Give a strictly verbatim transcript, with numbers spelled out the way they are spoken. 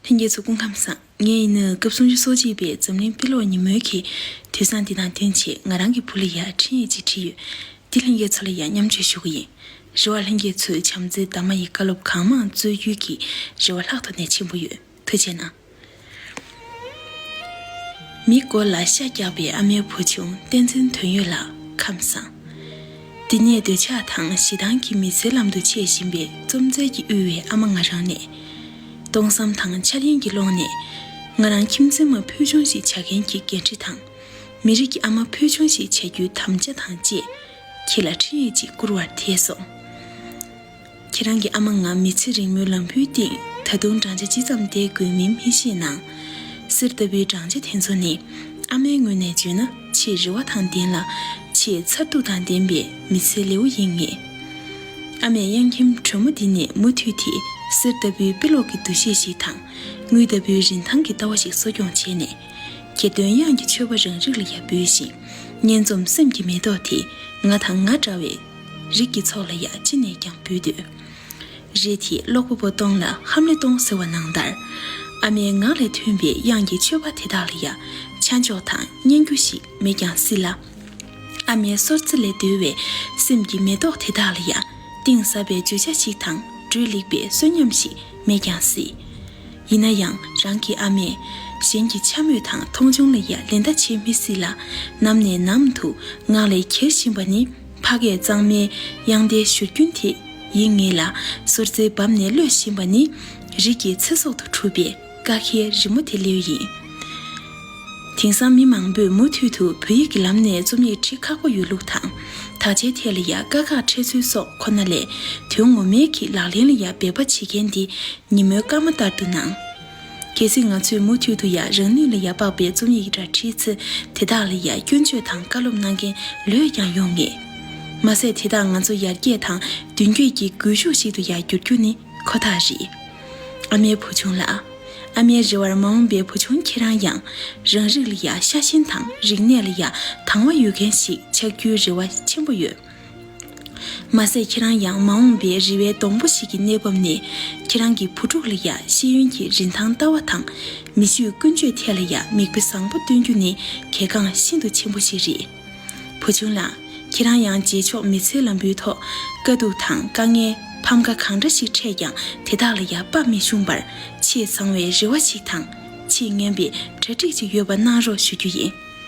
ལྷན་རྒྱས་ཚོ་སྐུ་ཁམས་བཟང་། ངས་ཡིན་ན་སྐབས་སུམ་ཅུ་སོ་གཅིག་པའི་འཛམ་གླིང་དཔེ་ཀློག་ཉིན་མོའི་གི་དུས་བཟང་འདི་དང་བསྟུན་བྱས་ང་རང་གི་བུ་ལ་ཡ་འཕྲིན་ཡིག་ཅིག་བྲིས་ཡོད། འདི་ལྷན་རྒྱས་ཚོ་ལ་ཡ་མཉམ་སྤྱོད་ཞུ་གི་ཡིན། རེ་བ་ལྷན་རྒྱས་ཚོས་བྱམས་བརྩེའི་འདབ་མ་ཡི་བཀའ་སློབ་གང་མང་སྩོལ་རྒྱུའི་གི་རེ་བ་ལྷག་ཏུ་ནས་ཆེན་པོ་ཡོད། ཐུགས་རྗེ་གནང་། མི་མགོ་ལ་ཤ་རྒྱགས་པའི་ཨ་མའི་བུ་ཆུང་བསྟན་འཛིན་དོན་ཡོད་ལགས་ཁམས་བཟང་། འདི་ནས་འདོད་ཆགས་དང་ཞེ་སྡང་གི་མི་ཚེའི་ལམ་དུ་ཆས་བཞིན་པའི་རྩོམ་རྩལ་གྱིས་དབུལ་བའི་ཨ་མ་ང་རང་ནས། སྟོང་བསམ་དང་འཆར་ཡན་གྱི་ཀློང་ནས། ང་རང་ཁྱིམ་མཚེས་མ་ཕུལ་བྱུང་ཞིག་བྱ་མཁན་གྱི་འགན་འཁྲི་དང་། མི་རིགས་ཀྱི་ཨ་མ་ཕུལ་བྱུང་ཞིག་བྱ་རྒྱུའི་དམ་བཅའ་དང་བཅས། ཁྱེད་ལ་འཕྲིན་ཡིག་ཅིག་བསྐུར་བར་འདས་སོང་། ཁྱེད་རང་གི་ཨ་མ་ང་མི་ཚེ་རིང་མོའི་ལམ་བུའི་སྟེང་ད་དུང་བགྲང་བྱ་ཅི་ཙམ་བསྡད་དགོས་མིན་མི་ཤེས་ནའང་། གསེར་ལྟ་བུའི་བགྲང་བྱ་དེ་ཚོ་ནི། ཨ་མའི་ངོས་ནས་བརྗོད་ན་ཆེས་རེ་བ་དང་ལྡན་ལ། ཆེས་མཚར་སྡུག་དང་ལྡན་པའི་མི་ཚེའི་ལེའུ་ཡིན་ངེས། ཨ་མས་གཡང་ཁྱིམ་དྲོན་མོ་འདི་ནས་མུ་མཐུད་དེ་གསེར་ལྟ་བུའི་དཔེ་ཀློག་གི་འདུ་ཤེས་ཤིག་དང་། དངུལ་ལྟ་བུའི་རིན་ཐང་གི་ལྟ་བ་ཞིག་གསོ་སྐྱོང་བྱས་ནས། གྱེར་འདོན་གཡང་གི་མཆོད་པ་རང་རིགས་ལ་ཡ་འབུལ་ཞིང་། སྙན་རྩོམ་སེམས་ཀྱི་མེ་ཏོག་དེ་ང་དང་ང་འདྲ་བའི་རིགས་ཀྱི་ཚོགས་ལ་ཡ་ཅི་ནས་ཀྱང་འབུལ་འདོད། རེད་དེ་ཀློག་པ་པོ་སྟོང་ལ་ཧམ་ལེ་སྟོང་ཟེར་བ་ནང་ལྟར། ཨ་མའི་ངག་ལས་ཐོན་པའི་གཡང་གི་མཆོད་པ་དེ་དག་ལ་ཡ་ཆ་འཇོག་དང་སྙན་རྒྱུ་ཞིག་མེད་ཀྱང་སྲིད་ལ། ཨ་མའི་སོར་རྩེ་ལས་བརྡོལ་བའི་སེམས་ཀྱི་མེ་ཏོག་དེ་དག་ལ་ཡ་གཏིང་ཟབ་པའི་བརྗོད་བྱ་ཞིག་དང་སྒྲོས་ལེགས་པའི་གསོན་ཉམས་ཤིག་མེད་ཀྱང་སྲིད། ཡིན་ན་ཡང་རང་གི་ཨ་མས་གཞན་གྱི་འཕྱ་སྨོད་དང་མཐོང་ཆུང་ལ་ཡ་ལེ་བདའ་བྱེད་མི་སྲིད་ལ། ནམ་ནས་ནམ་དུ་ངག་ལས་འཁྱེར་བཞིན་པ་ནི་ཕ་སྐད་གཙང་མའི་དབྱངས་ལྡན་བཞུར་རྒྱུན་དེ་ཡིན་ངེས་ལ། སོར་རྩེའི་འབབ་ནས་གློད་བཞིན་པ་ནི་རིགས་ཀྱི་ཚེ་སྲོག་ཏུ་གྲུབ་པའི་ཀ་ཁའི་རི་མོ་དེ་ལོས་ཡིན། དེང་སང་མི་མང་པོས་མུ་མཐུད་དུ་བོད་ཡིག་གི་ལམ་ནས་རྩོམ་ཡིག་བྲི་ཁག་པོ་ཡོད་ལུགས་དང་། དག་ཆའི་ཐད་ལ་ཡ་དཀའ་ཁག་འཕྲད་ཚུལ་སོགས་ཁོ་ན་ལས། དོན་ངོ་མའི་གི་ལག་ལེན་ལ་ཡ་འབད་པ་བྱེད་མཁན་འདི་ཉིན་མོའི་སྐར་མ་ལྟར་དུ་སྣང་། གལ་སྲིད་ང་ཚོས་མུ་མཐུད་དུ་ཡ་རང་ནུས་ལ་ཡ་དཔག་པའི་རྩོམ་ཡིག་འདྲ་བྲིས་ཚེ། དེ་དག་ལ་ཡ་སྐྱོན་བརྗོད་དང་བཀའ་སློབ་གནང་མཁན་ལོས་ཀྱང་ཡོང་ངེས། མ་ཟད་དེ་དག་ང་ཚོ་ཡར་རྒྱས་དང་མདུན་སྐྱོད་ཀྱི་སྒུལ་ཤུགས་ཤིག་ཏུ་ཡ་འགྱུར་རྒྱུ་ནི་ཁོ་ཐག་རེད། ཨ་མའི་བུ་ཆུང་ལགས། ཨ་མའི་རེ་བར་མ་འོངས་པའི་བུ་ཆུང་ཁྱེད་རང་ཡང་རང་རིགས་ལ་ཡ་ཤ་ཞེན་དང་རིག་གནས་ལ་ཡ་དང་བ་ཡོད་མཁན་ཞིག་ཆགས་རྒྱུའི་རེ་བ་ཆེན་པོ་ཡོད། མ་ཟད་ཁྱེད་རང་ཡང་མ་འོངས་པའི་རེ་བའི་སྡོང་པོ་ཞིག་གི་གནས་བབ་ནས་ཁྱེད་རང་གི་བུ་ཕྲུག་ལ་ཡ་ཤེས་ཡོན་གྱི་རིན་ཐང་ལྟ་བ་དང་མི་ཆོས་ཀུན་སྤྱོད་ཐད་ལ་ཡ་མིག་དཔེ་བཟང་པོ་སྟོན་རྒྱུ་ནི་གལ་འགངས་ཤིན་ཏུ་ཆེན་པོ་ཞིག་རེད། བུ་ཆུང་ལགས། ཁྱེད་རང་ཡང་རྗེས་ཕྱོགས་མི་ཚེའི་ལམ་བུའི་ཐོག་དཀའ་སྡུག་དང་དཀའ་ངལ་ཕམ་ཁ་གང་འདྲ་ཞིག་འཕྲད་ཀྱང་དེ་དག་ལ་ཡ་དཔའ་མི་ཤོང་བར་ཆེས་བཟང་བའི་རེ་བ་ཞིག་དང་ཆེས་སྙན་པའི་གྲ་སྒྲིག་ཅིག་ཡོད་པ་གནང་རོགས་ཞུ་རྒྱུ་ཡིན།